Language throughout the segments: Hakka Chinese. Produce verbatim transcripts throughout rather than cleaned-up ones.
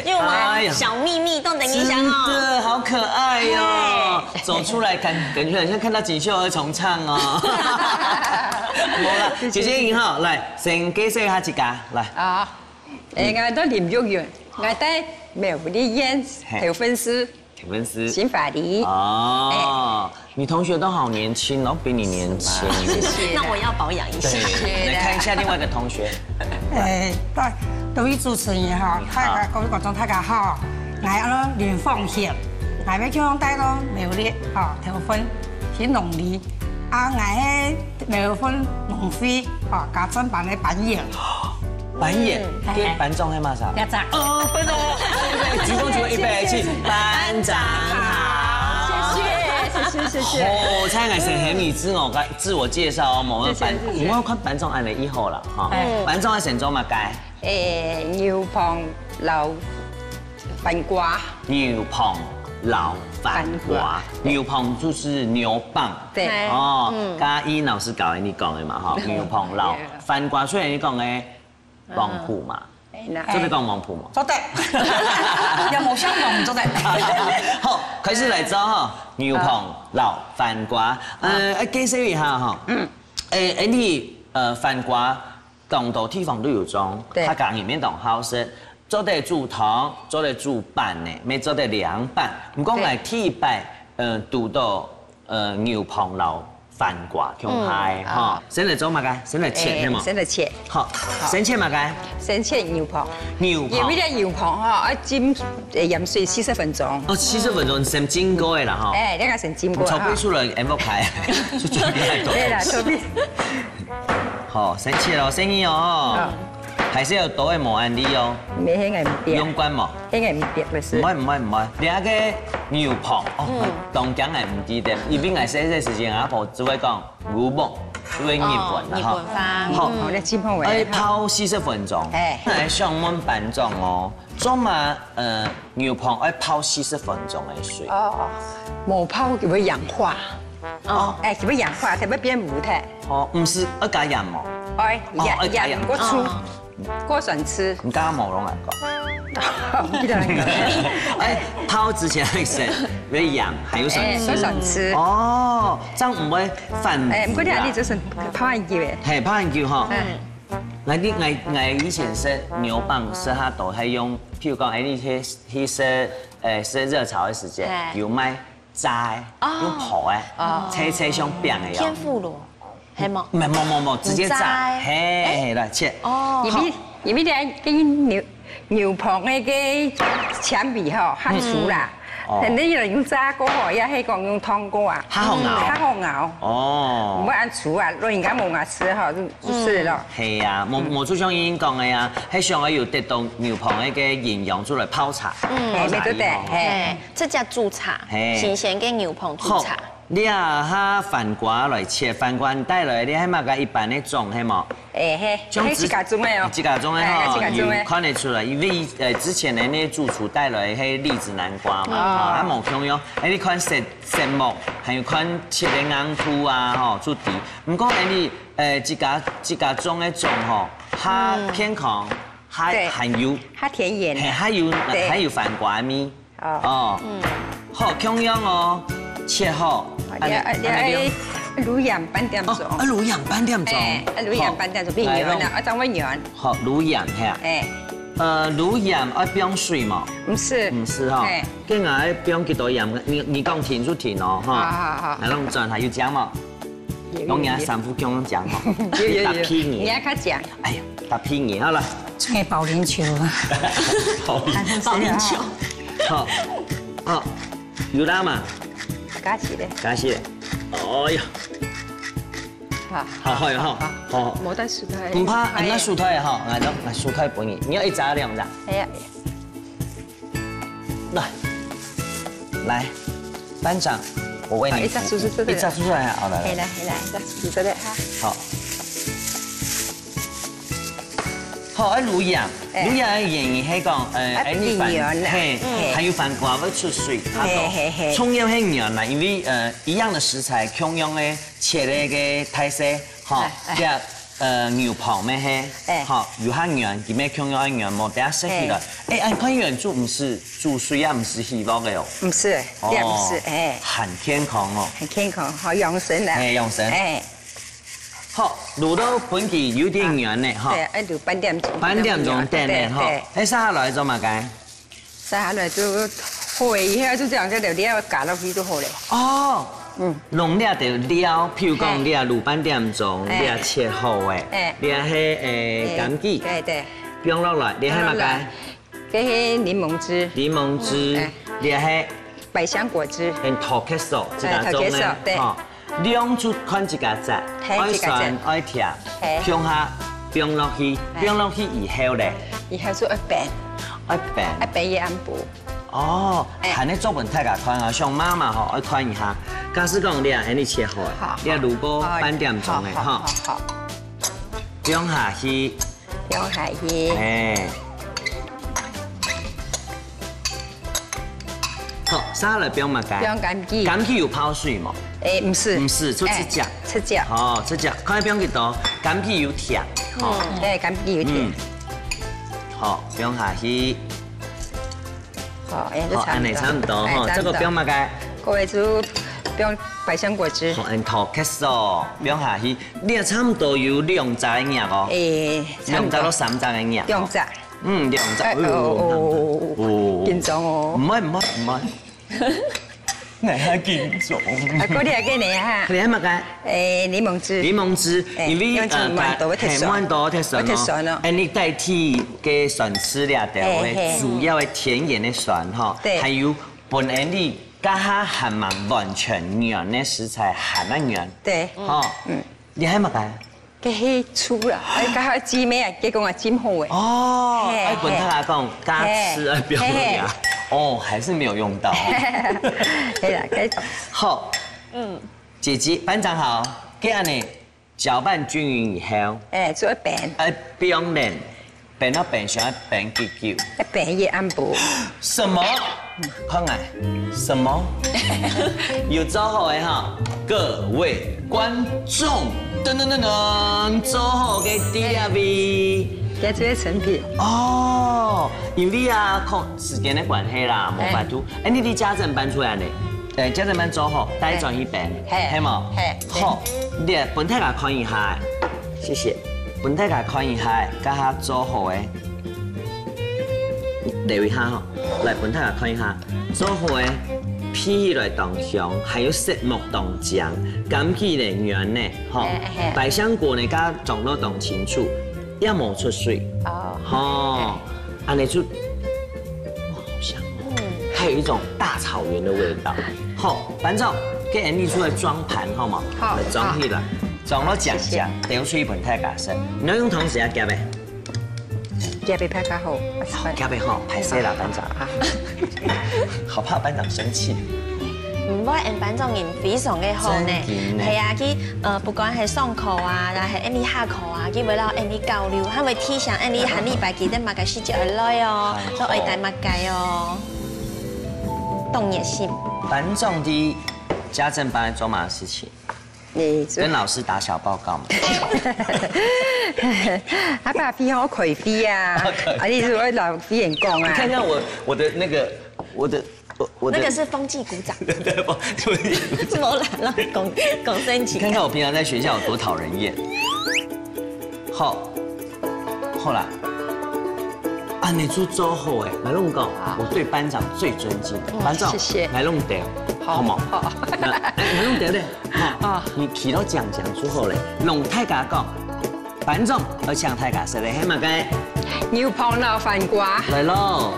姐。有嗎？哎呀，小秘密都等你想哦。真的好可愛哟、走出來感感覺好像看到錦繡兒重唱哦。好啦，姐姐你好，來，先介紹一下自家，來。啊，誒，𠊎到林玉雲，𠊎在苗栗縣嘿。頭份市。頭份市。新華里。哦，你同學都好年輕哦，比你年輕。謝謝。那我要保養一下。對，來看一下另外一個同學。誒，對，各位主持人哈，你好。大家各位觀眾大家好，𠊎安到林鳳賢，𠊎要將大家帶到苗栗哈，頭份新農里，啊，𠊎係苗栗農會哈，家政班个班員。 班員，嗯。跟班長係麼儕？班長。哦，班長，預備，鞠躬，鞠躬，預備，起，班長好。謝謝，謝謝，謝謝。好，請𠊎先喊你自我介，自我介紹哦，無謝謝，班，謝謝。毋過看班長恁樣以後啦，哈。哎。班長愛先做麼个？誒，牛蒡摎番瓜。牛蒡摎番瓜，番瓜。牛蒡就係牛蒡。對。哦，嗯。剛剛依老師教你講个嘛，哈，牛蒡摎番瓜，雖然你講个 黃瓠嘛。哎，那，做得講黃瓠嘛？做得。有無相同，做得。好，開始來做哈，牛蒡摎番瓜。呃，哎，介紹一下哈。嗯。哎，哎，你，呃，番瓜當多地方都有種，對。客家人面當好食，做得煮湯，做得煮粄呢，也做得涼粄。毋過，對。𠊎第一擺，呃，堵到 呃，牛蒡摎番瓜共下个，嗯，哈。啊。先來做麼个？先來切，誒，係無？先來切。好，好。先切麼个？先切牛蒡。牛蒡。因為這牛蒡吼，愛浸，誒，鹽水四十分鐘。哦，四十分鐘先浸過个啦，哈。誒，這個先浸過，你準備出來，哈。𠊎毋開，就準備來做。對啦，準備。好，先切咯，先切哦。好。 還係有刀仔無恁利哦？毋係，該𠊎毋必。用慣無？該𠊎毋必，毋係。毋會，毋會，毋會。這個牛蒡，哦，嗯。當驚𠊎毋記得，因為𠊎細細時節，阿婆只會講牛蒡，就會日本啦，哦，日本話。吼。嗯。好，來浸泡一下。愛泡四十分鐘。哎。來，想問班長哦，做麼，呃，牛蒡愛泡四十分鐘个水？哦，哦，無泡就會氧化。哦。哎，就會氧化，就會變烏忒。哦，毋係，愛加鹽無？愛，哦，愛加鹽。鹽，鹽過醋。哦。 過酸醋。你剛剛無攏來講。毋記得了。哎，泡之前還有誰？有鹽，還有酸醋。哎，過酸醋。哦，這樣毋會反覆啦。哎，毋過你看，你這係泡恁久誒。嘿，泡恁久吼。嗯。𠊎，𠊎，𠊎以前食牛蒡食較多，還用，譬如講，哎，你去，去食，誒，食熱炒个時節，嘿。有賣炸个，哦。用烰个，哦。脆脆像餅个喲。天婦羅，係無？無，無，無，無，直接炸。用炸个。嘿，嘿，來，切。哦。因為，因為你愛跟牛 牛蒡个該纖維吼，較粗啦。嗯。哦。肯定有人用炸過吼，也係講用燙過啊。較好咬。嗯，較好咬。哦。毋會恁粗啊，老人家無牙齒吼，就，就係咯。嗯。係啊，無，嗯。無就像英英講个啊，係想要有得到牛蒡个該營養出來泡茶，嗯。泡茶以後。嘿，對，對，嘿。嘿，直接煮茶，嘿。新鮮个牛蒡煮茶。好。 你啊，下番瓜來切，番瓜帶來，你係麼个一般个種，係無？誒，嘿，像自，嘿，自家種个哦。自家種个吼，哎，自家種个。有看得出來，因為，呃，之前个那主廚帶來係李子南瓜嘛，哦。吼，啊，無共樣。哎，你看色，色目，還有看切个硬度啊，吼，就知。毋過，哎，你，呃，自家，自家種个種吼，較健康，嗯。還，對。還有，較田園。嘿，還有，對。還有番瓜味。 哦。哦。嗯。好，共樣哦，切好。好，你愛，你愛，恁樣，恁樣。滷鹽半點鐘。哦，啊，滷鹽半點鐘。哎，啊，滷鹽半點鐘，好。變軟了，來，啊，正會軟。好，滷鹽，嘿啊。哎。呃，滷鹽愛放水無？毋係。毋係吼。哎。該𠊎愛放幾多鹽？你，你講停就停哦，吼。好，好，好。來，攏轉，還有薑無？ 有，有，有。攏人三副共樣講吼，有，有，有。打屁你。你愛較講。哎呀，打屁你，好了。這個保齡球啊。保齡，保齡球。好，好，有啦嘛。加起來。加起來。哎呀。好。好，好，好，好。好。無帶手套。毋怕，哎。毋拿手套个吼，來，來，手套分你，你要一隻兩隻？哎呀。 來，來，班長，我為你服務。好，一隻煮出，煮出來。一隻煮出來啊，好，來，來。嘿，來，嘿，來，一隻煮出來哈。好。好，啊，滷鹽，哎。滷鹽个原因係講，呃，啊，哎，你反，比較軟啦。嘿，嘿。還有番瓜會出水，較多。嘿，嘿，嘿。重要係軟啦，因為，呃，一樣的食材，共樣个切个个大細，吼，哎，哎。這 呃，牛蒡咩係？哎。好，有較軟，佢咩共樣愛軟，無等下食起來。哎。哎，恁看原主毋係煮水啊，毋係起鑊个哦。毋係，哦，也毋係，哎。很健康哦。很健康，好養生的。哎，養生。哎。好，滷到本底有點軟呢，哈。對，愛滷半點鐘。半點鐘等呢，哈。對，對。哎，接下來做麼个？ 接下來就好了，以後就這樣，這條料加落去就好了。哦，嗯。弄這條料，譬如講，嘿。這滷半點鐘，嘿。這切好个，嘿。這係，誒，嘿。枸杞，對，對。放落來，這係麼个？放落來。這係檸檬汁。檸檬汁，嗯，嘿。這係百香果汁。嗯，桃結素，自家種个，哎，桃結素，對。吼。 量就看自家隻，嘿，愛酸，自家隻。愛甜，嘿。共下放落去，嘿。放落去以後咧，以後就愛煸，愛煸。愛煸一暗晡。哦，哎。還愛做分大家看啊，像媽媽吼，愛看一下。假使講你啊，恁樣切好啊，好，你啊，滷過半點鐘个，好，好，哈。好，好，好。放下去， 放下去。哎。好，接下來放麼个？放枸杞。枸杞有泡水無？哎，毋係。毋係，就直接。哎，直接。哦，直接，看放幾多，枸杞有甜，吼。嗯，對，枸杞有甜。嗯。好，放下去。 好，哎，就好，差毋多。恁樣差毋多吼，哎，差毋多。這個放麼个？各位就放百香果汁。好，恁桃結素，放下去，你也差毋多有兩隻个額哦。哎，差毋多。兩隻到三隻个額哦。兩隻。嗯，兩隻。哎，哎喲，哦，哦，哦，哦。緊張哦。毋會，毋會，毋會。哪會緊張？啊，過來給你哈。你還麼个？ 誒，檸檬汁。檸檬汁，誒，因為，因為這有蠻多，呃，會忒酸。嘿，蠻多忒酸哦。會忒酸哦。哎，你代替个酸醋這兜个，嘿，嘿。主要个甜鹹个酸吼，對。還有本來你家下還蠻完全軟个食材，還蠻軟。對。吼，嗯。你還麼个？該係醋啦，哎，家下姊妹啊，結果啊，浸好誒。哦，嘿，哎，本來講，嘿。大家吃啊，嘿。不要那個啊。嘿。哦，還是沒有用到哦。對啦，該好。嗯。 姐姐，班長好，該恁樣攪拌均勻以後，哎，做一煸。愛放冷，煸到煸，想要煸幾久？愛煸一暗晡。什麼？看啊，什麼？有做好个哈，各位觀眾，噔噔噔噔，做好个第二位。這就係成品。哦，因為啊，看時間个關係啦，無法度。哎。哎，你離家陣搬出來呢？誒，家政班做好，帶轉去冰，嘿，係無？嘿，好，你來分大家看一下，謝謝。分大家看一下，這下做好个，留一下吼，來分大家看一下，做好个，鼻起來當香，還有色目當靚，柑仔呢軟呢，吼，嘿，嘿。百香果呢，剛剛講到當清楚，也無出水，哦，吼，恁呢就，哇，好香哦，還有一種大草原的味道。 好，班長，該恁呢出來裝盤好無？好，來裝起來，裝到靚靚，謝謝。等下出去分大家食。你愛用湯匙啊，夾个，夾个比較好。好，夾个好，歹勢啦，班長。啊。好怕班長生氣。毋會，𫣆班長人非常个好呢。真的呢。係啊，佢，呃，不管係上課啊，還係恁呢下課啊，佢會摎𫣆呢交流，還會提醒𫣆呢下禮拜幾點麼个時節愛來哦，很好。都愛帶麼个哦。當熱心。班長的 家政班做麼个事情？你跟老師打小報告嘛。阿爸飛好開飛啊，開飛。啊，你是會老飛眼光啊？你看看我，我的那個，我的，我，我的那個是風紀股長。對，對，對，我，我，怎麼啦？講，講生氣。你看看我平常在學校有多討人厭。好，好啦。啊，你就做好欸，來弄講，好。我對班長最尊敬。嗯，班長，謝謝。來弄點，好，好嗎？好。來，來弄點咧，哈，啊。你企到講講就好咧，弄大家講，班長，我請大家說咧，係麼个？牛蒡摎番瓜。來咯。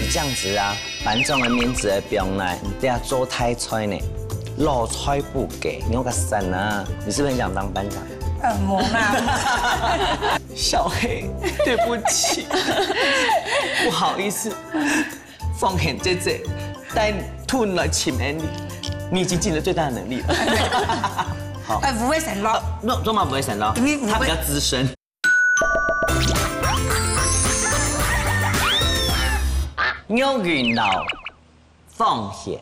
你這樣子啊，班長个面子會放哪？你等下做大菜呢，老菜不給，你有個神啊！你是不是很想當班長？呃，無啦。小黑，對不起，不好意思， 芳賢姐姐帶你來請你，你已經盡了最大的能力了。好。呃，不會省咯。呃，那做麼个不會省咯？因為不會。他比較資深。玉雲摎芳賢，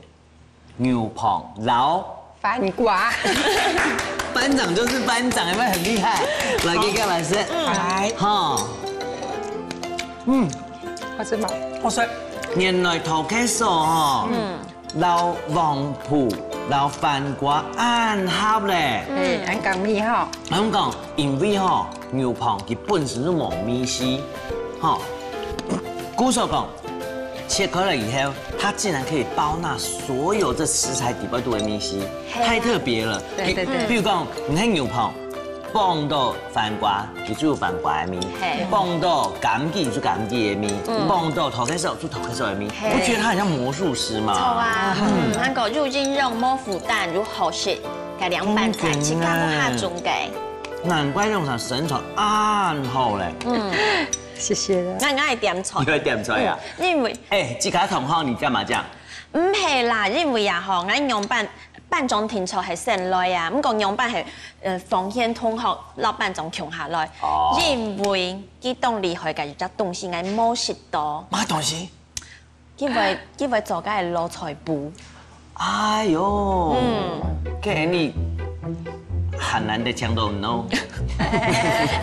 牛蒡摎 番瓜。班長就是班長，有沒有很厲害？來，給各位老師。來。哈。嗯，好食嗎？好食。原來頭殼素吼，嗯。摎黃瓠、摎番瓜恁合咧。嗯，恁講味吼。恁講，因為吼，牛蒡佢本身就無味緒，吼。故所講， 切開了以後，它竟然可以包納所有這食材底背肚的味緒，嘿啊。太特別了。對，對，對。比，比如講，你看牛蒡，放到番瓜，佢就有番瓜的味；嘿。放到柑仔，就柑仔的味；嗯。放到頭殼素，就頭殼素的味。嘿。不覺得它很像魔術師嗎？著啊，嗯，還有入境用莫負擔，又好食，該涼拌菜，真的啊。自家都下種个。難怪用上身材恁好咧。嗯。 謝謝啦。𠊎，𠊎愛點菜。你愛點菜啊？嗯，因為，欸，自家同學，你幹嘛這樣？毋係啦，因為啊吼，𠊎仰般，班長定著係先來啊，毋過仰般係，呃，芳賢同學摎班長共下來，哦。因為佢當厲害个一隻東西，𠊎無食到。麼个東西？ 佢會，佢會做該个老菜脯。哎喲，嗯。該你還難得搶到喏。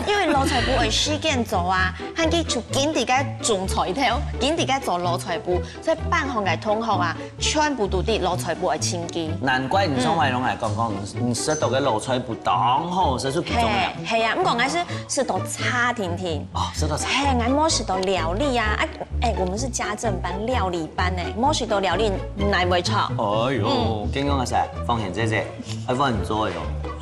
因為老菜脯愛時間做啊，還佢就緊在該種菜頭，緊在該做老菜脯，所以班項个同學啊，全部都知老菜脯愛尋佢。難怪你上擺攏來講講，你，你食到个老菜脯當好食，就其中一樣。嘿，係啊，毋過𠊎係食到差定定。哦，食到差。嘿，𠊎無食到料理啊，啊， 欸，我們是家政班、料理班欸，無食到料理哪會著？哎喲，嗯。緊講啊，芳賢姐姐，愛換你做喲。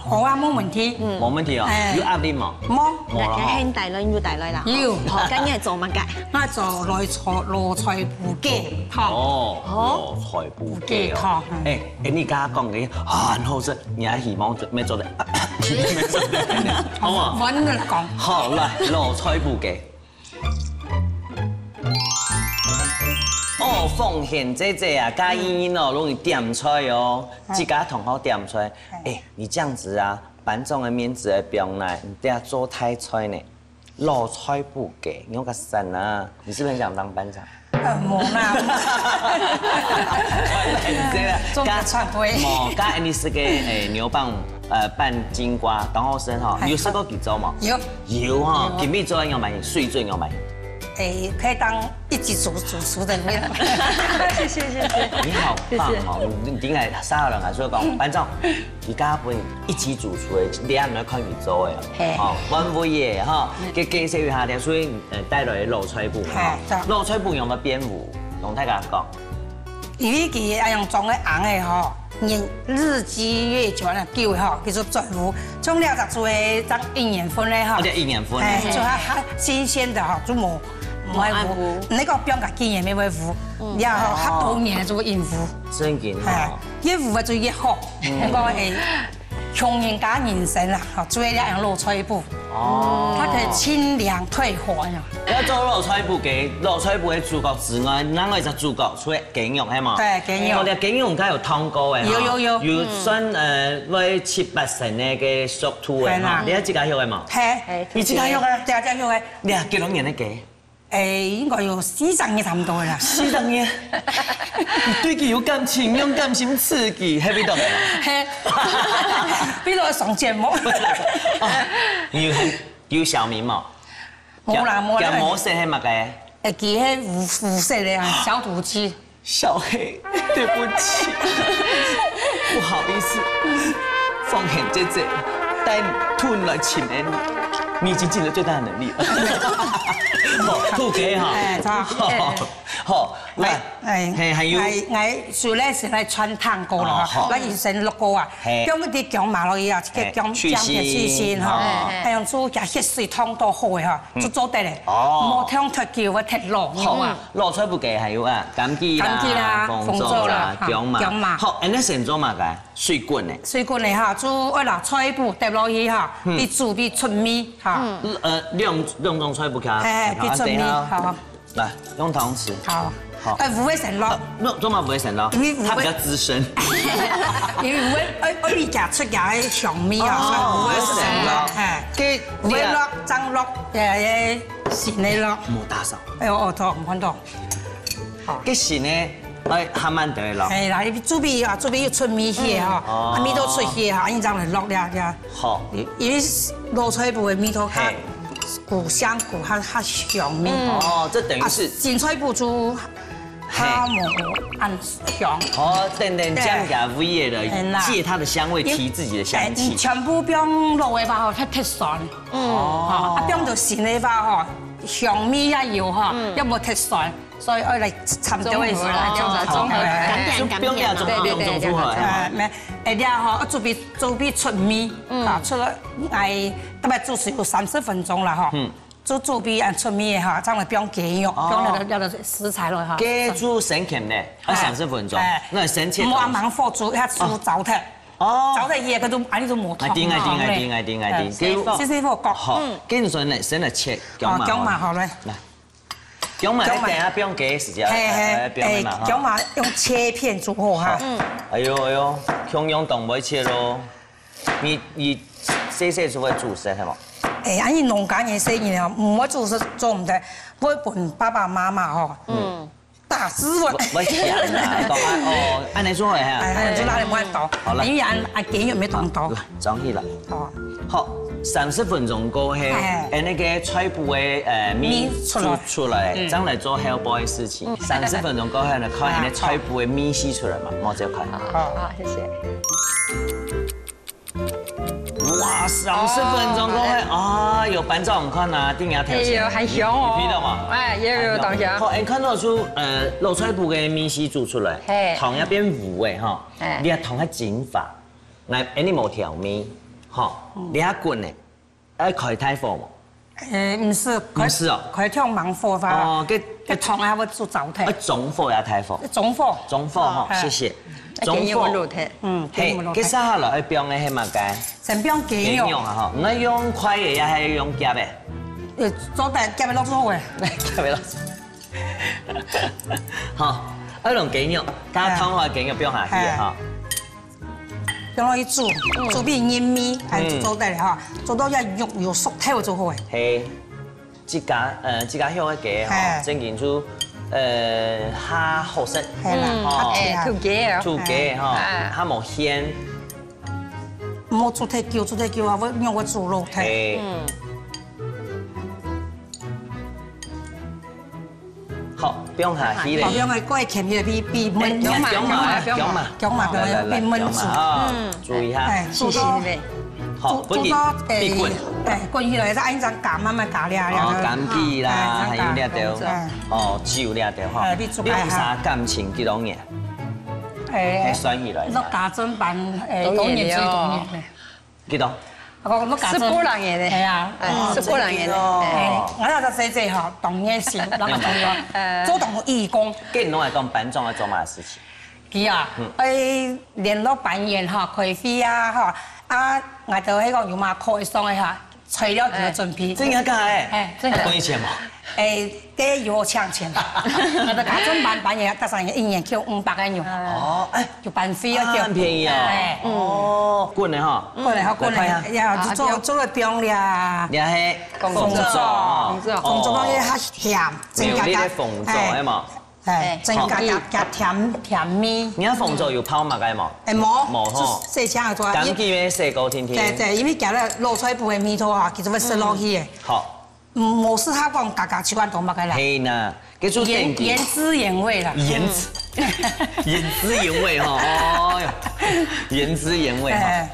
好啊，無問題。嗯，無問題哦。哎。有壓力無？無。無了吼。那，那現在呢，又帶來啦。有。好，今日做麼个？𠊎做老菜，老菜脯雞湯。哦，哦。老菜脯雞哦。脯雞湯，嗯。哎，哎，你剛剛講个很好食，你還希望做，沒做的，沒做的，好不好？我跟你講。好，來，老菜脯雞。 哦，鳳賢姐姐啊，佮英英哦，攏會點菜哦，嗯。自家同學點菜。嗯。哎，你這樣子啊，班長个面子會放哪？你等下做大菜呢，老菜脯雞，你有個神啊！你是不是很想當班長？呃，無啦。開玩笑啦。中國菜脯。無，佮你食个，哎，牛蒡，呃，拌金瓜，當好食吼。哎。有食過佢做無？有。 有吼，有。今晡日做个仰般？水準仰般？哎，可以當一級主，主廚的那種。謝謝，謝謝。你好棒哦！謝謝。你，你應該啥人啊？所以講，班長，你剛剛分一級主廚的，你還沒看你做的哦。嘿。哦，蠻會的哈。嗯。給，給介紹一下，所以，呃，帶來的老菜脯哈。嘿，對。老菜脯有沒有編舞？同大家講。 因為佢愛用裝个紅个吼，年，日積月久啊，久个吼，佢就轉烏。像這隻就係正一年份个吼。哦，這一年份个。哎，就較，較新鮮个吼，就無，無愛烏。無愛烏。你講放較幾年也會烏，嗯。然後較多年就會硬烏。真緊哦。哎，越烏个就越好，嗯。那個，哎， 窮人家人生啦，吼，做一樣老菜脯。哦。它可以清涼退火呀。要做老菜脯，該老菜脯个主角之外，另外一隻主角，除了雞肉，係無？對，雞肉。哦，你雞肉應該有燙過个哈。有，有，有。有算，呃，會七八成个該熟度个哈。係啦。你還自家畜个無？係。你自家畜个？對啊，自家畜个。你啊，幾多年个雞？ 哎，應該有四十年差不多啦。四十年？你對佢有感情，用感情刺激，係味道無？係，比如上節目。哦，有，有小名無？無啦，無啦。叫，叫無色係麼个？哎，佢係無，無色个啊，小肚雞。 小黑，對不起，不好意思，鳳賢姐姐帶你，帶你來請恩你，你已經盡了最大的能力了。好，脯雞哈。哎，好。好，好，來，哎，哎。嘿，還有。來，來，首先先來汆燙過了哈，哦，好。來，先落鍋啊，嘿。放一滴薑嫲落去啊，這個薑，嘿，去腥。薑片去腥哈，哦。還用煮加血水燙到好个哈，嗯。就做得了。哦。莫燙忒久會忒老，好。嗯。 老菜脯雞還有啊，枸杞啦、枸杞啦、紅棗啦、紅棗啦、哈，薑嫲。薑嫲。好，恁樣先做麼个？水滾呢？水滾呢哈，就愛拿菜脯㧒落去哈，嗯。去煮，去出味哈。嗯。呃，兩，兩種菜脯加，哎，去出味，好。來，用湯匙。好。好。哎，烏个先落。呃，做麼个烏个先落？因為烏个，他比較資深。因為烏个，愛，愛比較出佢个香味啊，哦，所以烏个先落。烏个先落。哎。該，烏个落，正落，哎，哎， 新个咯。莫打掃。哎喲，哦，頭，毋看到。好。該新个，愛慢慢仔落。哎，來，準備啊，準備又出味去吼，嗯。啊，味道出去吼，恁樣正來落了，了。好。因為老菜脯个味道較，嘿。古香古較，較香味。嗯。哦，這等於是啊，新菜脯就較無恁香。哦，等等醬加味的了，對。哎，那。借它的香味，提自己的香氣。哎，全部放老个話吼，較忒酸。 嗯。哦。吼，啊，放到新个話吼，香味也有吼，嗯。也無忒酸，所以愛來摻到一下，綜合啦，綜合，哎，哎，哎。就放點，對，對，對，對，對，對。哎，沒，哎，了吼，準備，準備出味，嗯。啊，出了，哎，大概煮水有三十分鐘了吼。嗯。就準備啊，出味个哈，這樣來放雞肉，哦。放了，了，了食材了哈。雞煮生薟呢，啊，哎。三十分鐘，哎。那生切。莫忙火煮，要煮燥忒。哦。燥忒也可以，恁樣就無湯了。哎，對，哎，對，哎，對，哎，對，哎，對。哎，給我，先生，先生，給我講。好，嗯。跟你說呢，先來切薑嫲。哦，薑嫲好了。來。薑嫲，薑嫲。你等下放雞个時間，嘿，嘿，哎，放了嘛，哎，哈。薑嫲用切片煮好哈。好。嗯。哎喲，哎喲，共樣當會切咯。你，你細細就會煮食，係無？哎，恁樣農家人細人啊，毋會煮食做毋得，會分爸爸媽媽吼。嗯。 打死我。我，我想啦，講啊，哦，恁樣做好哈。哎，哎，就拿來換刀。好了。因為俺，俺今日沒動刀。來，裝起來。哦。好，三十分鐘過後，哎。哎，那個菜脯个，呃，米味出來。煮出來，嗯。正來做後背个事情。嗯。三十分鐘過後呢，看你个菜脯个米吸出來嘛，莫走開。好，好，謝謝。 哇，三十分鐘過後，哦。啊，有班長看啊，定要調情。哎喲，還香哦。你，你聽到嗎？哎，有，有，當香。好，你看到出，呃，老菜脯个米絲煮出來，嘿。湯也變烏个哈，嘿。你个湯較精華，來，哎，你無調味，吼，你愛滾呢，愛開大火無？誒，毋係，開，毋係哦。開中慢火吧。哦，該，該湯還會煮燥忒。愛中火也大火？中火。中火吼，哎。謝謝。哎，中火。給你我落忒。嗯，嘿，給你我落忒。該接下來愛放个係麼个？先放雞肉。雞肉啊吼，你愛用快个也還係用夾个？呃，做得夾个落去好个。夾个落去。好，愛用雞肉，加湯好个雞肉放下去个吼。哎。 放落去煮，煮分入味，還做得了哈。做到這肉有熟透就好个。嘿，自家，呃，自家畜个雞吼，嘿。正經就，呃，較好食。嘿啦，嗯，吼。較甜。哎，土雞哦。土雞吼，哎。較無鮮。毋好煮忒久，煮忒久啊，會，肉會煮老忒。嘿。嗯。 好，放下去咧。好，放下，過來牽起來，比，比燜。哎，薑嫲，薑嫲，薑嫲，薑嫲。薑嫲，來，來，來，比燜煮。薑嫲啊，嗯。注意哈。哎，謝謝。好，煮，不要緊，煮到，哎，必滾。哎，滾起來，再按呢加，慢慢加，這樣，哦，這樣。柑桔啦，哎，還有這兜，哎。哦，酒這兜哈。哎，你自家哈。你用啥感情幾多年？哎，還算起來。你家政班，哎，多年了。多年，最多年了。 幾多？我講，你家政，十幾年咧。係啊。哎，哦，十幾年咧。真緊哦。哎，𠊎這隻細姐吼，當熱心，𠊎講，呃，做當義工。該你攏會講班長愛做麼个事情？佢啊，嗯。愛聯絡班員吼，開會啊，吼，啊，𠊎兜係講有麼个課會上个吼，材料就愛準備。哎，真个假个？哎，真个。分你錢無？ 哎，該有請錢。𠊎兜家政班班員，大概一年就五百个銀。哦，哎，有班費啊，啊，很便宜哦。哎。哦，滾个哈。滾个哈，滾个，來看一下。呀，做，做个不用了。你還係紅棗。紅棗。紅棗。紅棗个較甜，增加，美麗个紅棗，哎。係無？哎，增加，好。加，加甜，甜味。你看紅棗有泡麼个無？哎，無。無吼。係，係這樣做啊。柑桔个細个甜甜。對，對，因為加了老菜脯个味道啊，其實會食落去个。嗯。好。 嗯，無適合講家家習慣做麼个啦。係吶，該就原，等於原汁原味啦。原汁，原汁原味吼，哦喲，原汁原味吼。哎，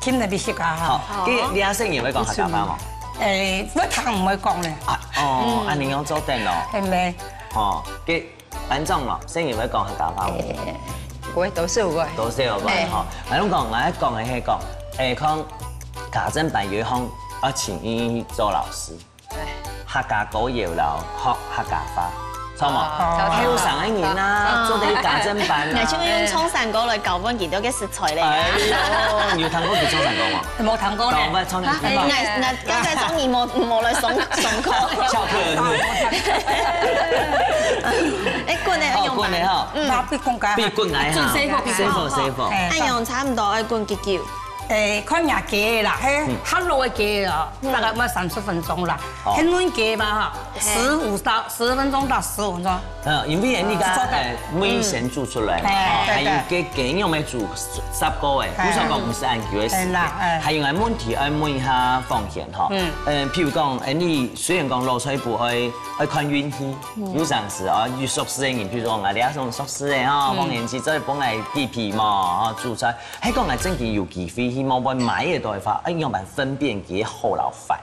聽得比較好。好，該你阿生也會講客家話嗎？哎，會聽毋會講咧。啊，哦，嗯。恁樣樣做得哦。係咩？哦，該 班長咯，先有會講客家話無？欸，有个，多少有个。多少有个，欸。吼。𠊎攏講，𠊎講个係講，欸，看家政班有一項愛請你去做老師，欸。客家歌謠摎學客家話，著無？哦。後生个人啊，哦。做得家政班啊。𠊎就用唱山歌來交換佢兜个食材咧。哎喲，你有聽過佢唱山歌無？無聽過呢。講我唱你聽。啊，欸，𠊎，𠊎剛才中午無，無來上，上課。翹課是不是？欸，滾个愛用飯。哦，滾个吼。嗯。那必滾个。必滾个哈。滾細火，必滾。細火，細火。欸，恁樣差毋多愛滾幾久？欸，看若雞啦，嘿，嗯。較老个雞哦，嗯。大概愛三十分鐘啦。哦。較嫩雞吧哈，嘿。十五到，十分鐘到十五分鐘。嗯，因為你講，嗯。呃，米先煮出來嘛，嗯。哦，嘿，對，對。還有雞，雞肉愛煮十個欸，嘿。不是講毋係恁久个時間。嘿啦，嘿。還有个問題愛問一下鳳賢吼。嗯。呃，譬如講，欸，你雖然講老菜脯愛，愛看運氣，嗯。有當時啊，有熟識个人，譬如講，啊，你啊，熟識个吼，嗯。鳳賢姊做得分𠊎幾皮嘛，吼，煮菜。 係講𠊎正經有機會去某位買个話，愛仰般分辨佢好摎壞？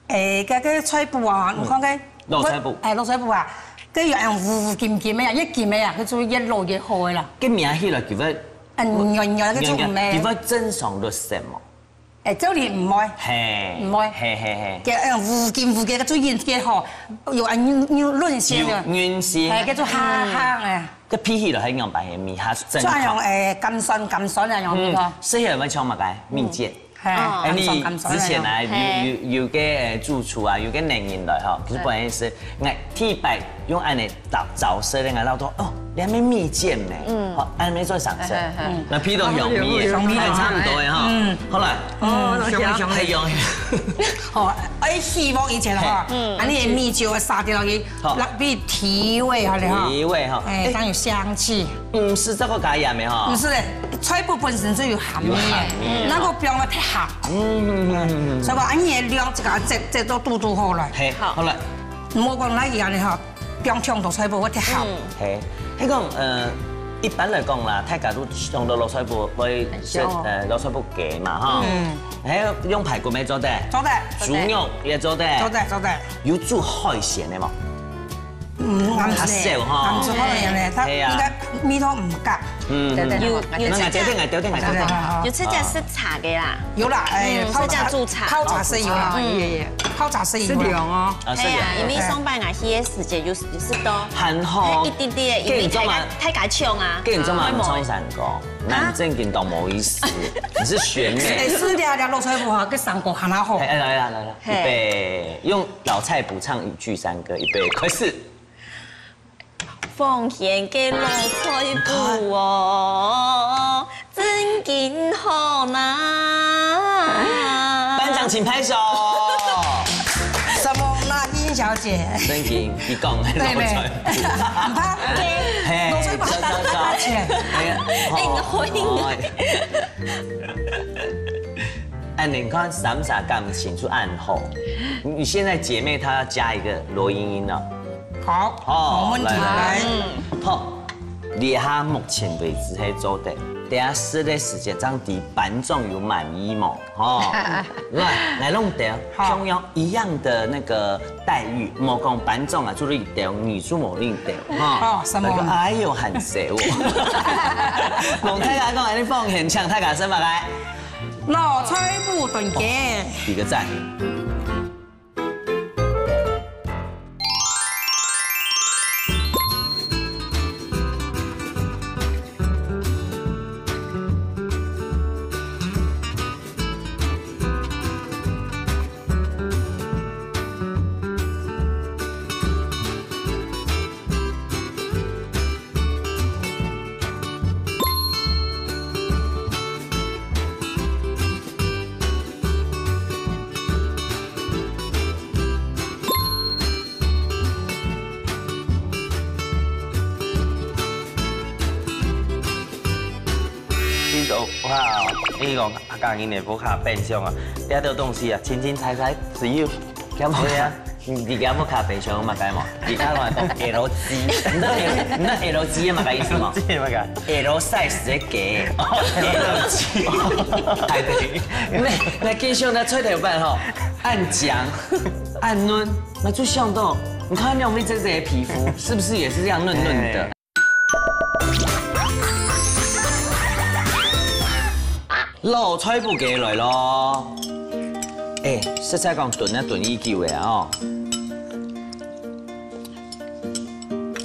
欸，該个菜脯啊，嗯。你看該，老菜脯。欸，老菜脯啊，該有恁烏烏金金个啊，越金个啊，佢就越老越好个啦。該摸起來佢會，啊，軟軟，該就毋係。佢會正常綠色無？欸，這裡毋會。嘿，毋會。嘿，嘿，嘿。該恁烏金烏金，該就越，越好，有恁有，有韌性个。有韌性。欸，該就哈哈个。 該鼻起來係仰般个味，較正確。像用，欸，甘酸，甘酸啊，用那個。嗯，食起來會像麼个？蜜餞。嘿，欸，甘酸，甘酸啊，你之前啊，用。有，有，有个，欸，主廚啊，有个男人來吼，其實本來係，欸，第一擺用恁樣招，招式个，𠊎恅著，哦，你還沒蜜餞呢，嗯。好，恁樣做上色，嘿，嘿，嘿。該鼻著香味，哦，有，有，有。欸，差不多个吼。嗯。好啦，哦，嗯，香，香，香。還有，哦，欸，希望以前哈，嘿。嗯。啊，你个蜜酒啊，撒掉落去， 好。落去提味，好了哈。提味哈。欸，欸。當有香氣。毋係這個加鹽个哈。毋係咧，菜脯本身就有鹹味个，有鹹味个。那個不用得忒鹹。嗯，嗯，嗯，嗯，嗯。所以講，恁樣个量，這個，這，這都堵堵好了。嘿，好。好了。毋好講那樣个哈，不用忒多菜脯，會忒鹹。嗯。嘿，該講，呃，一般來講啦，大家都想到老菜脯會食，很香哦。呃，老菜脯雞嘛，哈。嗯。還有用排骨乜做得？做得。豬肉也做得。做得，做得。 有煮海鮮个無？嗯，較少吼。暗時可能有咧，佢應該味道毋合。嗯，對對對，有有那來，對對對，對對對。有直接食茶个啦。有啦，哎，嗯，泡茶，直接煮茶。泡茶係有啦，嗯，泡茶係有啦。係涼哦。啊，係涼。哎呀，因為上班啊，歇時節有有時都還好。一滴滴，因為大家大家搶啊，跟你做嘛，毋創三個，那你正經當無意思，你是學妹。哎，是的，這老菜脯哈，跟三個還較好。哎，來來來來，預備，用老菜脯唱一句山歌，預備，開始。 奉獻个老菜脯哦，真經好拿。班長請拍手。什麼那英小姐？真經，你講的老菜脯。對沒？很怕。嘿，老菜脯很怕錢。哎呀，哎，你的回應。哎，你看三儕感情就恁好。你現在姐妹她要加一個羅英英了。 好，好，無問題，來，來，來。來。好，這下目前為止係做得，等下食个時間正知班長有滿意無？吼，來，來弄點，好。共樣一樣的那個待遇，莫講班長啊，就領點，你就無領點，哈。哦，什麼？那個，哎喲，很邪哦。弄大家講，哎，你奉獻，搶大家什麼來？老菜脯燉雞。比個讚。 你都，哇，你講客家人个屋下冰箱啊，這兜東西啊，清清彩彩，自由。對啊。 你你家屋下冰箱有麼个無？你家來講L G，你知道L，你知道L G係麼个意思無？L G係麼个？L size个雞，哦，L G。還得，那那冰箱那菜頭粄吼，恁靚，恁嫩，那就想到，你看你有沒有這些皮膚，是不是也是這樣嫩嫩的？ 老菜脯雞來咯。哎，實在講，燉啊燉已久了哦。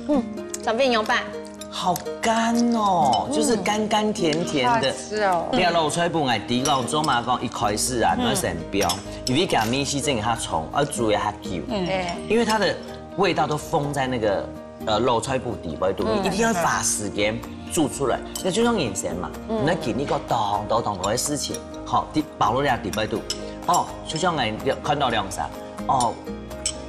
嗯，長輩牛粄。好乾哦，就是乾乾甜甜的。好吃哦。對啊，老菜脯𠊎知老祖媽講一開始啊，嗯，愛先標，因為佢味緒正較重，要煮一下久。嗯。對。因為它的味道都封在那個 呃，老菜脯底背肚，嗯，你一定要把時間煮出來。那就像人生嘛，嗯，你經歷過當多當多个事情，好，底，包括了底背肚。哦，就像𠊎看到兩儕，哦，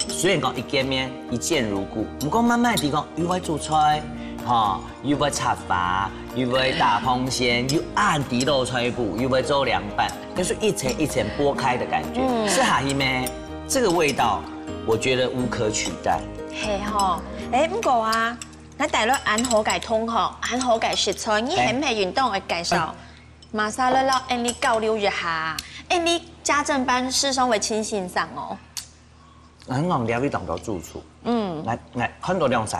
雖然講一見面一見如故，不過慢慢地講，又會煮菜，哈，又會插花，又會打膨線，又恁知老菜脯，又會做涼粄，就是一層一層剝開的感覺，嗯，是還有咩？這個味道，我覺得無可取代。係吼，誒，毋過啊， 𠊎帶來恁好个同學，恁好个食材，你係毋係應當愛介紹？馬上來摎𠊎俚交流一下，𠊎俚家政班時常會請先生哦。𠊎講這位當多主廚，嗯，𠊎𠊎看到兩儕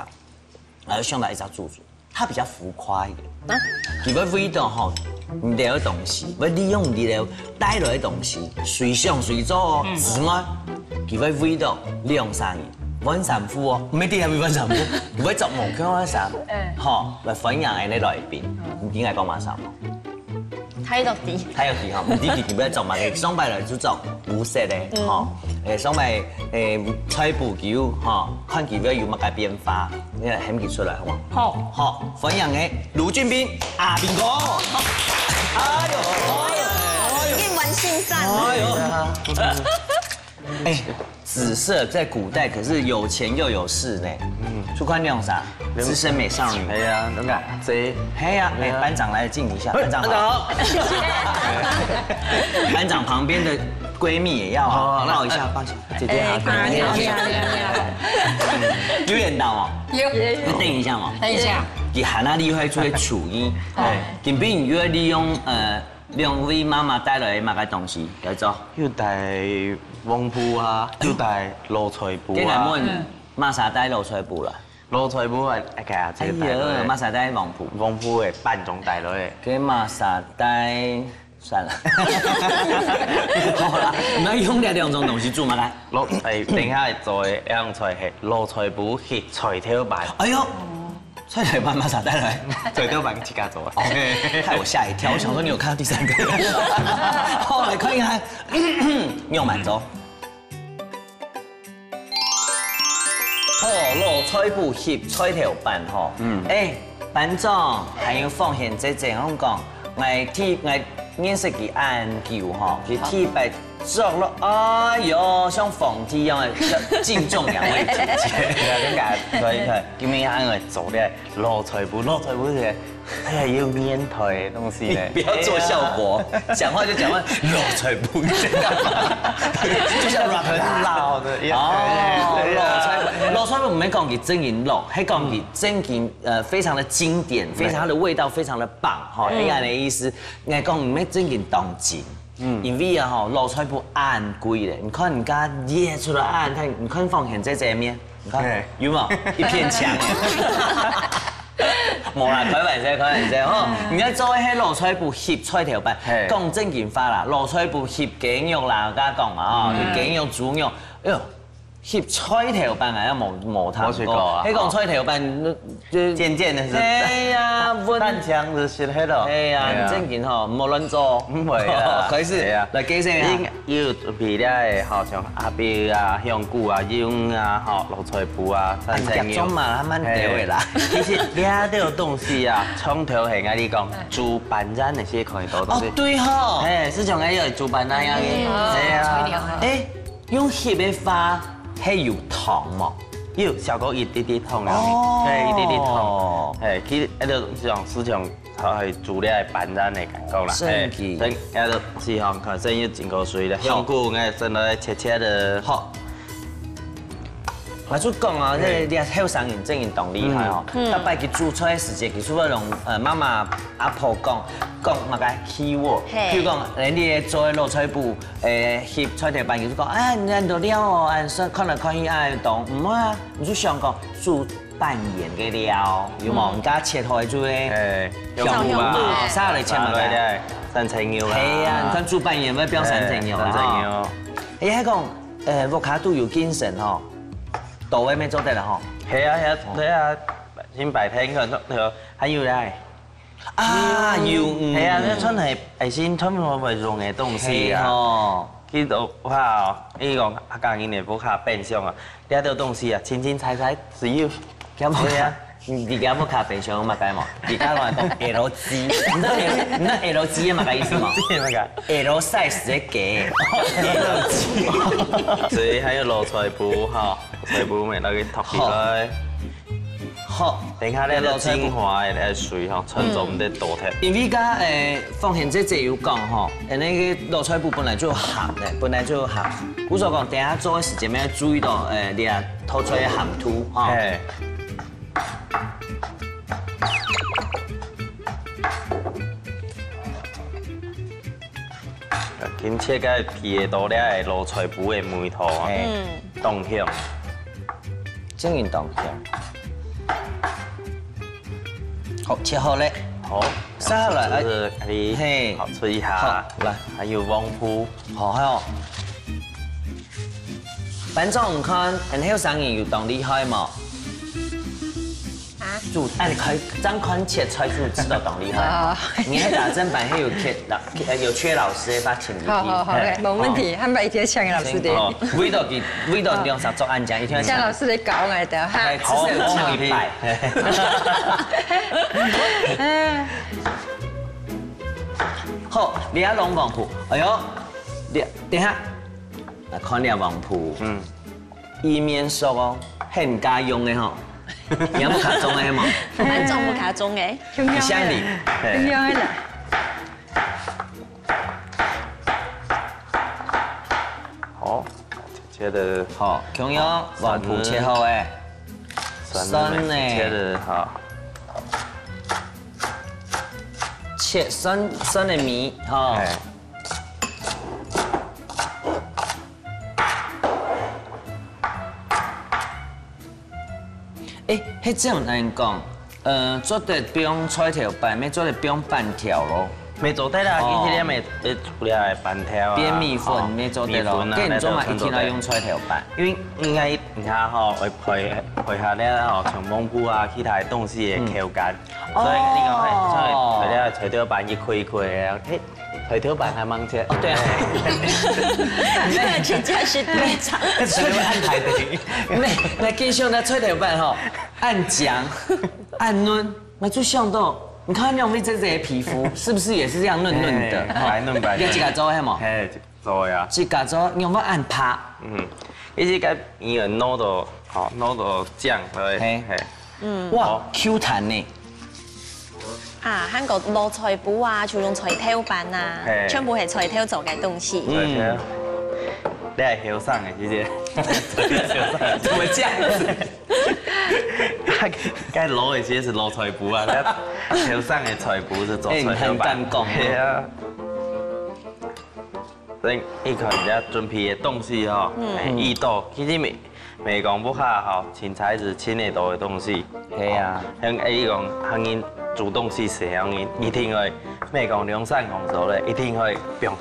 ，𠊎就想到一隻主廚，他比較浮誇一點。啊？佢个味道吼，你个東西，會利用你个帶來个東西，隨想隨做哦，嗯，之外，佢个味道兩三年，換衫褲哦，毋係第一位換衫褲，佢會著無共樣个衫。 嗯。吼，來歡迎𠊎俚來賓。你知𠊎講麼儕無？太多題。太多題吼，毋知佢今晡日著麼个，上擺來就著烏色个，嗯，吼。誒，上擺誒，菜脯佢吼，看佢會有麼个變化，你來喊佢出來好無？好。好，歡迎誒，盧俊斌阿斌哥。哎喲，哎喲，哎喲。應完先生。哎喲。 哎，紫色在古代可是有錢又有勢呢。嗯，出看那種啥，資深美少女。哎呀，那个谁？哎呀，哎，班长来敬一下，班长好。班长旁边的闺蜜也要啊，抱一下，抱一下。姐姐好，你好，你好，你好，你好。有点到哦。有。那等一下嘛。等一下。你喊他厉害出去厨艺，哎，今天你就要利用呃 两位妈妈带来个么个东西来做？又带黄瓠啊，又带老菜脯啊。跟你问，麼儕帶老菜脯來？老菜脯啊，哎呀，這个帶落哎呀，麼儕帶黃脯？黃脯个半種帶落哎。該麼儕帶，算了。好啦，你愛用這兩種東西煮嗎？來。老，哎，等一下做个樣菜係老菜脯翕菜頭粄。哎喲，菜頭粄麼儕帶來？菜頭粄自家做个。哦，害我嚇一跳，我想說你有看到第三個。好，來看一下，用滿州。 好，老菜脯翕菜頭粄吼。嗯。哎，班長，還有鳳賢姐姐，我講，𠊎第，𠊎認識佢恁久吼，佢第一擺著落，哎喲，像皇帝一樣个，像敬重兩位姐姐。對啊，真个，所以，所以，今晡日𠊎做个老菜脯，老菜脯係 哎呀，有年代的東西呢。你不要做效果，哎呀。講話就講話，老菜脯，你在幹嘛？就像 rap 很老的一樣。哦，對啊。老菜脯，老菜脯毋係講佢正經老，係講佢正經，呃，非常的經典，非常它的味道非常的棒，哈，嗯。應該的意思，應該講毋係正經當今。 嗯。因為啊吼，老菜脯恁貴咧，你看人家列出來恁，你看鳳賢姐姐面，你看，嘿。有無？一片牆欸。無啦，開玩笑，開玩笑吼。嗯。人家做个係老菜脯翕菜頭粄，嘿。講正經話啦，老菜脯翕雞肉啦，𠊎講嘛吼，嗯。翕雞肉、豬肉，哎喲， 翕菜頭粄啊，無，無聽過。無食過啊。該講菜頭粄，就，尖尖的是。哎呀，溫，單槍直入該咯。哎呀，哎呀。正經吼，毋好亂做。毋會啊。開始，哎呀。來介紹一下。你有準備了个，吼，像阿伯啊、香菇啊、蔥啊，吼，老菜脯啊、三層肉。哎呀，做嘛，還蠻多的啦。哎，其實這兜東西啊，從頭係𠊎你講，煮粄圓个時可以多東西。哦，對吼。哎，係像該有煮粄圓一樣。嗯。哎呀。菜頭粄。哎， 用翕个話，係有糖無？有，小可一滴滴糖啊。哦。嘿，一滴滴糖。嘿，其實，哎，就像，就像，哎，煮了个粄圓个感覺啦。神奇。嘿，等，哎，就，係吼，看，所以有經過水了。好。香菇，哎，先來切切仔。好。𠊎就講啊，嘿。這，這後生人真个當厲害哦。嗯。嗯。逐擺去煮菜个時節，其實會用，呃，媽媽、阿婆講，講麼个keyword。嘿。譬如講，哎，你做个老菜脯， 誒，翕菜頭粄，佢就講，哎，你恁多料哦，恁說看來看去，哎，當毋好啊，你就想講煮粄圓个料，有無？嗯。人家切好个就係哎，香菇嘛，香菇嘛，哦，沙律切嘛，沙律个，三層肉啊。係啊，你看煮粄圓愛放三層肉啊，哎，三層肉。吼。哎，還講，誒，屋下肚有精神吼，到位乜做得了吼。係啊，係啊，哦。係啊，先擺攤，還有咧。 啊，嗯，有，嗯。係啊，該全係，係先全部會用个東西啊。係吼。佢都，哇，你講，啊，講人个屋下冰箱啊，這兜東西啊，清清彩彩，只有。佢屋下，對啊。你，你屋下冰箱有麼个無？你家來講L G，你知道L，你知道L G係麼个意思無？這麼个？L size个雞。所以還有老菜脯哈，老菜脯乜拿去托起來。好。 好，等一下咧，這个精華个水吼，全部毋得倒忒。因為該，誒，鳳賢姐姐有講吼，誒，該个老菜脯本來就有鹹个，本來就有鹹。故所講，等下做个時節，愛注意到，誒，你啊，透出个鹹度吼。嘿。緊切个皮个到這个老菜脯个味道啊。嘿。嗯。當香。 正經當香。好，切好咧。好，下來，就係，哎，嘿。好，吹一下。好，來。還有黃脯。好，還有。班長，你看，恁後生人有當厲害無？啊？煮，哎，你看，正看切菜就知道當厲害。啊。你還打正版，還有缺，呃，有缺老師个話，請你去。好，好，好，嘿。無問題，哦。還把一天請老師的。哦。 為到佢，為到兩儕做恁樣，一定要請。請老師來教𠊎兜哈。哎，至少有請一擺。好，你愛弄黃脯。哎喲，你，等一下，來看你个黃脯。嗯。一面熟哦，很家用个吼。你有無看中个無？班長有看中个。你像你。一樣个啦。 好，切切仔。好，共樣，黃脯切好个。蒜仔，蒜仔。切切仔，好。切蒜，蒜个尾，吼。哎。誒，該恁樣講，呃，做得放菜頭粄，乜做得放粄條咯。乜做得啦，哦。其實這乜，呃，除了粄條啊，粄米粉，哦，乜做得咯。米粉啊，該你做嘛一定愛用菜頭粄。因為應該你看吼，會配，配合了吼，像紅布啊，其他的東西的口感。嗯。所以你講，嘿，哦。所以配了菜頭粄一塊一塊的，嘿， 菜頭粄還吂切。哦，對啊。你看，全家是隊長。菜頭粄還排隊。那，那跟上那菜頭粄吼，恁靚，恁嫩，那就想到，你看兩位姐姐的皮膚是不是也是這樣嫩嫩的？嘿，白嫩白嫩。你自家做的無？嘿，做的啊。自家做，用到恁白。嗯，一直該魚仔弄到，吼，弄到靚，對，嘿。嘿。嗯。哇，哦。Q彈呢。 啊，還過滷菜脯啊，就用菜頭粄啊，嘿。全部係菜頭做个東西。嗯。對，對。你還後生欸，姐姐。怎麼這樣子？該老的其實係滷菜脯啊，該後生的菜脯係做菜頭粄。欸，你很敢講哦。對啊。 所以你看人家準備的東西吼，嗯。欸，已多，其實乜，乜講毋好吼，凊彩係凊得到个東西。係啊。像你講，客人煮東西時，客人一定會，乜講兩三公斤咧，一定會放。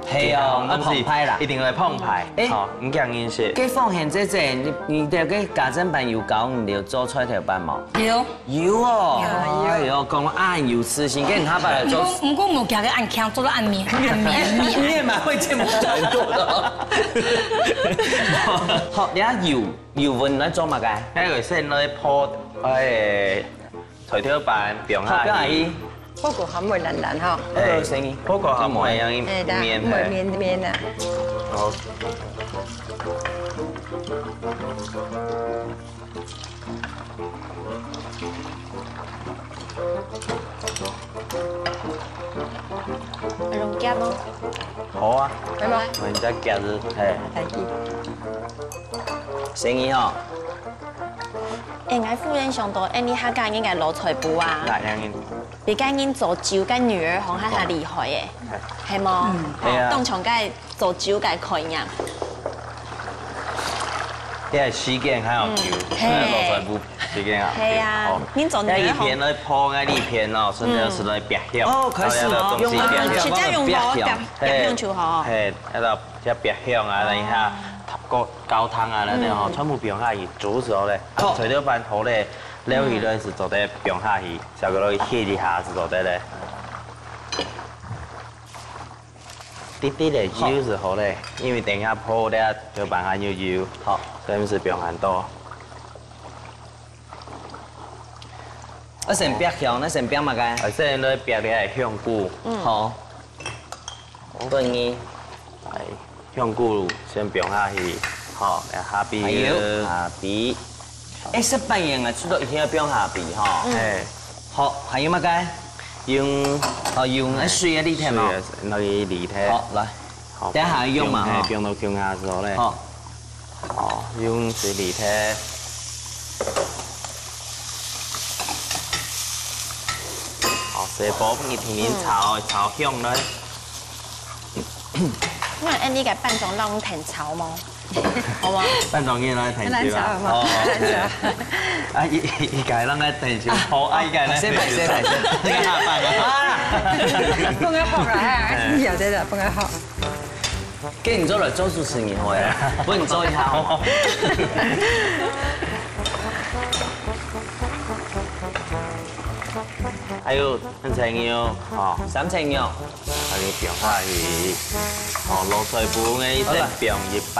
係啊，其他東西啊，澎湃啦。一定會澎湃。欸，吼，你講人係。該鳳賢姐姐，你，你兜个家政班有教你兜做菜頭粄無？有。 有哦，有，有。哎喲，講到恁有自信，跟他爸來做。毋過，毋過無佢个恁強，做到恁綿，恁綿，綿。你也蠻會見不得人多的哦。好，你看油，油分來做麼个？該个先來泡，欸，菜頭粄，放下去。好，放下去。泡過還會爛爛哈。欸，泡過還會恁樣，欸，對，綿，會綿綿啊。好。 用夾無？好啊。來吧。我們再夾仔，嘿。來去。生意吼。欸，𠊎忽然想到，欸，你客家人个滷菜脯啊。哪樣？ 比該人做酒个女兒紅還較厲害欸，係無？嗯。係啊。當像該做酒个概念。這時間還有酒，嗯，係。滷菜脯時間啊。係啊，好。人做女兒紅。該一片來泡，該一片哦，順便係來煏香。哦，開始用啊，直接用火煏，煏香就好。係，愛到煏香啊，等一下，過高湯啊，那些吼，全部放下去煮熟咧，好。菜頭粄好咧，料理咧係做得放下去。 小可落去歇一下就做得咧。滴滴个油就好咧，因為等下泡咧，就放下油油。好。所以毋使放恁多。啊，先煏香，該先煏麼个？啊，先來煏个香菇。嗯。好。 分你。來，香菇先放下去，好，來蝦皮。還有蝦皮。欸，食粄圓啊，除了一定愛放蝦皮吼。嗯。嘿。好，還有麼个？用，哦，用，欸，水啊，你添哦。水啊，拿去瀝忒。好，來。好，等下用嘛，用，嘿，吼。放到共下時候咧。好。 哦，用水瀝忒。好，細火你天天炒，炒香咧。那恁呢个粄條讓𠊎𢯭炒無？好無？粄條你來𢯭手啊。來炒好無？哦，來炒。對。啊，一，一，一個讓𠊎𢯭手，好，啊，一個呢？先來，先來，先來。你看他辦啊。啊，放較好啦，哎，哎。有，對，對，放較好。 跟你做了做主持人好呀，幫你做一下好嗎？還有三層肉，吼。三層肉。還有放下去，吼，滷菜脯个一人放一半。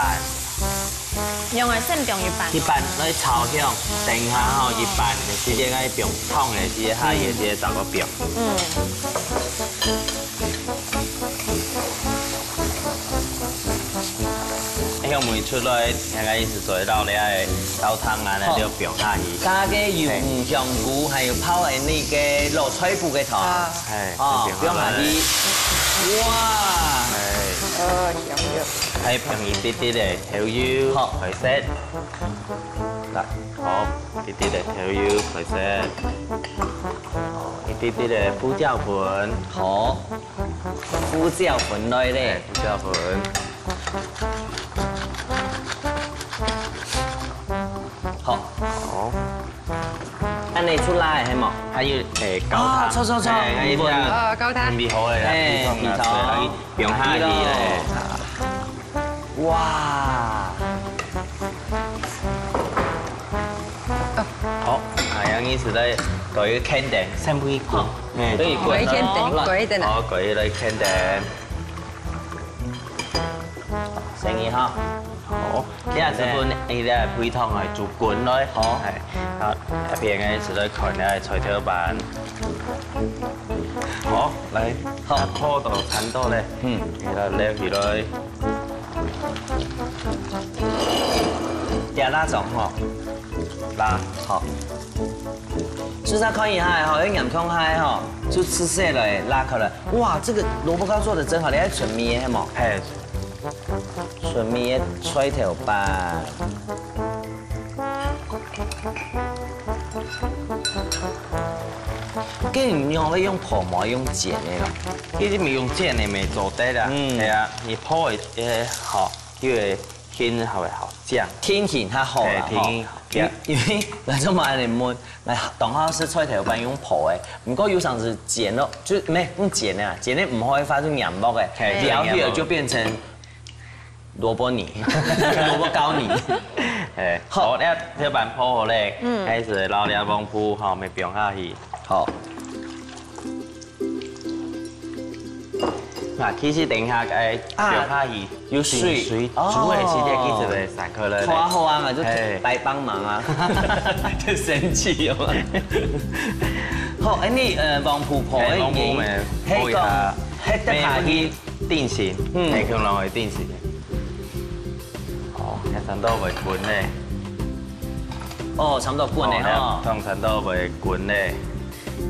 用个先放一半。一半來炒香，等下吼，一半个時間愛放湯个時間，下去个時間再過放。嗯。 香味出來，那個意思做得到了，哎，倒湯啊，那就放下去。加个油、嘿。香菇，還有泡的那個滷菜脯个湯。啊。哎，哦，就放下去。放下去。哇！哎。哦，香香。還放一滴滴个豆油，好。來色。來，好，一滴滴个豆油，來色。好，一滴滴个胡椒粉。好。 胡椒粉來咧。哎，胡椒粉。好。好。你出來係無？還有，欸，高湯。啊，著，著，著，欸，還有這，哦，高湯。準備好个啦，欸，肥腸啊，肥腸。來，放下去咧。哇！好，啊，這樣子來，過一個圈等，先不去滾。好。欸，可以滾了。過一圈等，過一等啊。好，過一個圈等。 生意哈。好，這係分你个肥腸來煮滾來。好。欸，好，這片个就來看這个菜頭粄。好，來，好。啊，泡到差不多咧。嗯。你來撈起來。加辣椒吼。辣。好。試下看一下吼，要嚴重下吼，就切細來，拉開來。 哇，這個蘿蔔糕做得真好，你還純米个係無？係。純米个菜頭粄。該你仰會用烰無？用煎个咯？其實你用煎个乜做得啦。嗯。係啊，你烰个，欸，好，因為 定型較好食。定型較好啦，嘿，定型，吼。因，因為𠊎做麼个恁樣問，𠊎當好食菜頭粄用烰个，毋過有常時煎咯，就，毋係，用煎个啊，煎个毋好个話就黏膜个，嘿，黏膜。咬起來就變成蘿蔔泥，蘿蔔糕泥。嘿，好。好，這菜頭粄烰好咧，嗯。開始撈這黃瓠，吼，愛放下去。好。 啊，其實等一下，欸，啊，放下去，有水。水，哦。煮个時節，其實會散開來咧。好啊，好啊，𠊎就，嘿。來幫忙啊。就生氣哦。好，欸，你，呃，黃瓠烰个原因，嘿，黃瓠咩，烰一下。係講，係得下去。定型，嗯。嘿，可能會定型。哦，這差不多會滾咧。哦，差不多滾咧，哦，吼。這差不多會滾咧。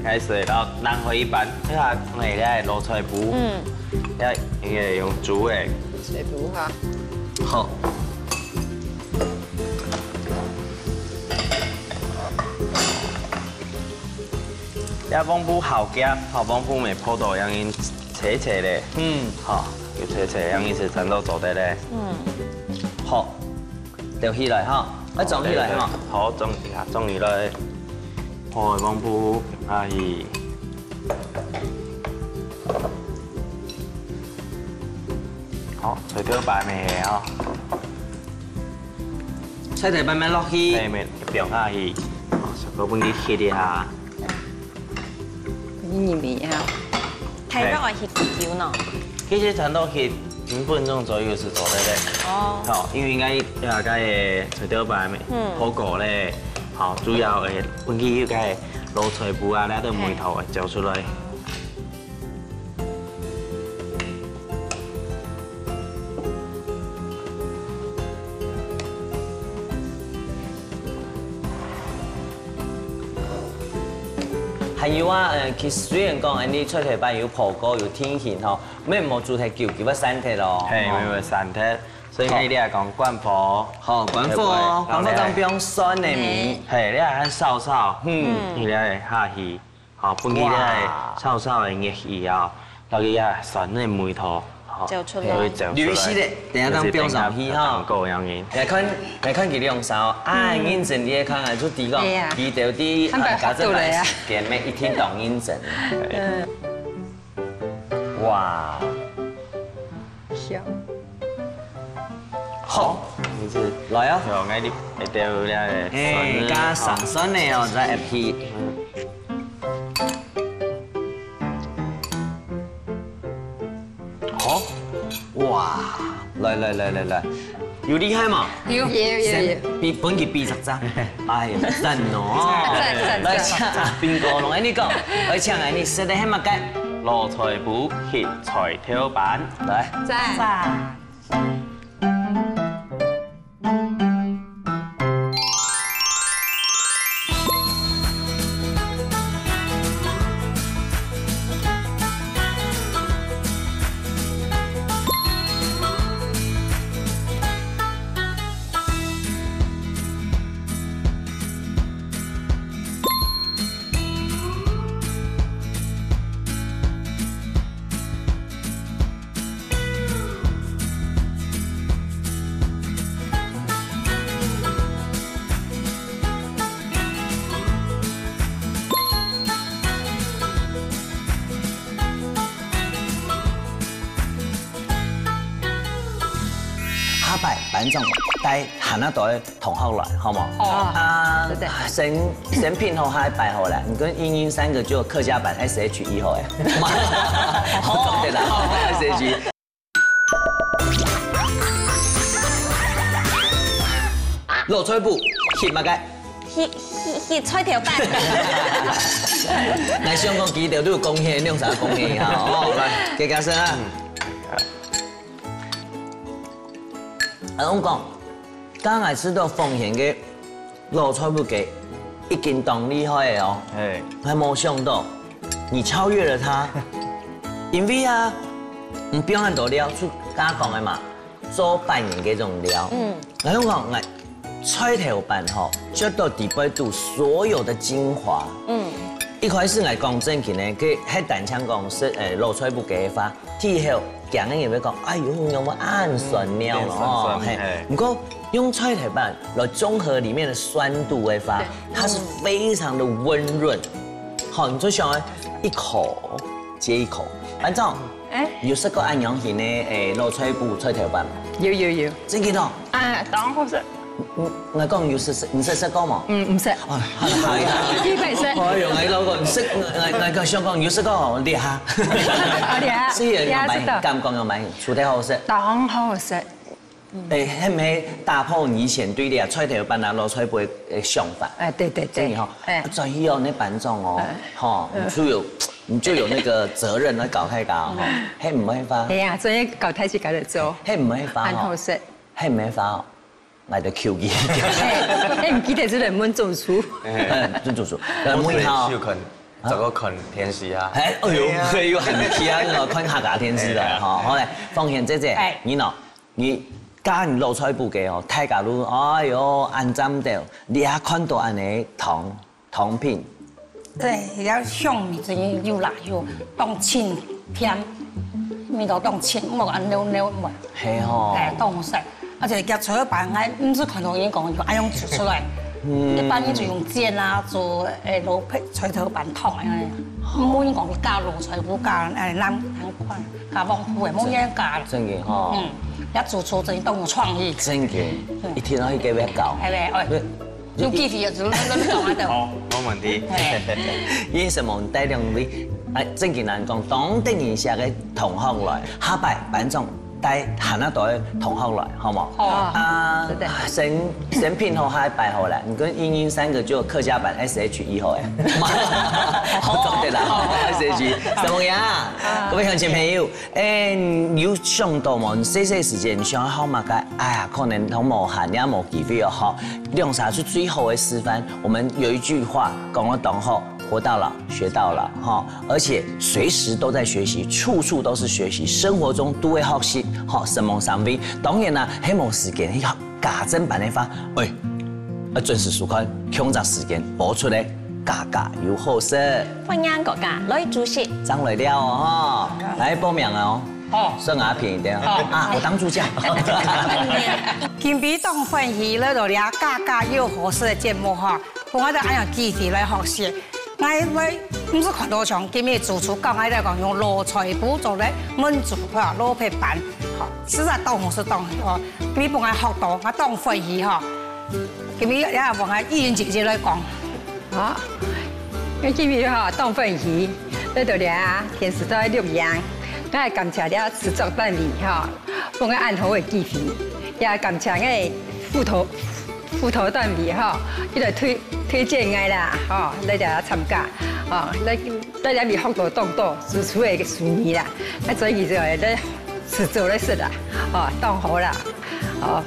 開始，然後拿回一半，這下放个這个蘿蔔粄，嗯。這應該用煮个。蘿蔔粄哈。好。這黃瓠好夾，好，黃瓠乜烰到恁樣脆脆咧。嗯。好，有脆脆，恁樣係差不多做得咧。嗯。好。 吊起來哈，愛裝起來哈。好，裝一下，裝起來。好，黃瓠，哎。好，菜頭粄个哦。菜頭粄乜落去。對，乜放下去。好，小哥分你歇一下。 你入去啊。大約愛歇幾久呢？其實差不多歇五分鐘左右係做得个。哦。好，因為應該，啊，該个菜頭粄，嗯。烰過咧，好，主要个問題有該蘿蔔粄啊，該个味道會走出來。 還有啊，呃，其實雖然講，恁樣菜頭粄有烰過，有定型吼，乜無煮忒久，佢會散忒咯。嘿，吼。乜會散忒，所以你來講關火。好，關火哦，對不對？關火當中放蒜个米。嘿，你還燒燒，嗯。你來下去。 好，分佢个哇。燒燒个熱氣啊，落去啊，蒜个味道，好，走出來。就會走出來。有意思咧，等下當放上去哈。就是等下當過樣个。來看，來看佢兩燒，啊，嗯。認真个看啊，就知講，哎呀。佢到底，看白啊，加這擺發度了呀。時間乜一定當認真。嗯。哇。 香。好，你係來啊。有，𠊎你會掉了个蒜啊。哎，加上蒜个哦，再一批。嗯。好，哇，來來來來來，有厲害嘛？有有有有。先比分佢比十張。哎呀，讚哦！讚讚讚。來請，賓哥，攏愛你講，來請𠊎你食个係麼个？ 蘿蔔烰烰菜頭粄。來。讚。讚。班長帶還較多个同學來，好無？哦，啊，對對。先先品好，下一擺好了。你跟英英三個就客家班S H E好欸。好，對啦，好，S H E。老菜脯，食麼个？食食食菜頭粄。來，希望講佢兜都有貢獻，你用啥貢獻一下哦？來，給他說啊。阿龍講，剛才吃到奉賢个老菜脯雞，已經當厲害了哦。哎，還沒想到你超越了他，因為啊，你不用很多料，就剛剛講的嘛，做粄圓个這種料。嗯，阿龍講，哎，菜頭粄吼，就到底背肚所有的精華。嗯，一開始來講正經的，佢係單淨講係，誒，老菜脯雞个話， 之後，驚个人會講，哎喲，仰會恁酸妙咯，嗯，酸酸，吼，嘿。嘿。不過用菜頭粄來中和裡面的酸度的話，對。它是非常的溫潤。好，你就想要一口接一口。班長，哎。有食過恁樣形的，誒，老菜脯菜頭粄嗎？有有有。真个哦？啊，當好食。 嗯，𠊎講有食食，你食食過無？嗯，毋識。哎，好啦，好啦。基本識。哎喲，𠊎老公毋識，𠊎𠊎𠊎想講有食過，厲害。好厲害，雖然有買，厲害，食到。敢講有買，煮得好食。當好食。哎，係毋係打破你以前對這菜頭粄啊、老菜脯个想法？哎，對對對。真的吼，哎。啊，轉去哦，那班長哦，哎。吼，你就有你就有那個責任來交代佢吼，係毋係話？係啊，所以交代自家來做。係毋係話吼？恁好食。係毋係話哦？ 𠊎就求佢。嘿，嘿，毋記得係人問主廚。嗯，問主廚。人問佢哦。有看，早个看電視啊。哎，哎喲，哎喲，很香哦，看客家電視的哈。哎呀。好來，奉賢姐姐，哎。你喏，你家人老菜脯个哦，大家都，哎喲，恁讚的，你也看到恁呢糖，糖品。 對，這香味真有啦，有當清甜，味道當清，無恁溜溜無。係吼。哎，當好食。而且佢菜頭粄，𠊎毋識看到人講有恁樣煮出來。嗯。一般人就用煎啊，做，哎，蘿蔔菜頭粄湯恁樣。無人講加老菜脯，加，哎，南，南瓜，加黃瓜，無人加。真个吼。嗯，這主廚真當有創意。真个，嗯。一定愛去該位搞。哎，喂，哎。對。 有機會就亂亂講啊，都。好，無問題。嘿。因為什麼？帶兩位，哎，正經來講，當得人惜个同學來，下擺班長帶還較多个同學來，好無？好。啊，是的。先先品好，下一擺好了。你跟英英三個就客家班S H E好欸。好。對啦，好，S H E，什麼呀？啊。各位鄉親朋友， 哎，你有想到無？你細細時節，你想要學麼个？哎呀，可能都無閒，也無機會哦，吼。兩儕係最好个示範。我們有一句話講得當好，活到老，學到老，哈。而且隨時都在學習，處處都是學習，生活中都會學習，哈，什麼上面。當然啦，還無時間，要 家政班个話，喂，愛準時收看，共隻時間播出个，家家有好食。歡迎大家來支持。正來尞哦，吼，來報名哦。哦。算阿平一點。哦。啊，我當助教。今晡日當歡喜來到這家家有好食个節目吼，分𠊎兜恁樣機會來學習。 𠊎會毋識看到像今日主廚教𠊎兜講用老菜脯做个燜煮吼，蘿蔔粄，吼，實在當好食當好，今日分𠊎學到，𠊎當歡喜吼。今日也分𠊎依云姐姐來講。好，𠊎今日吼當歡喜，來到這電視台錄影，𠊎感謝這製作單位吼，分𠊎恁好个機會，也感謝𠊎輔導 輔導單位吼，佢來推推薦𠊎啦，吼，來遮參加，吼，來來遮學到當多主廚个手藝啦，啊，所以就來試做來食啦，吼，當好啦，吼。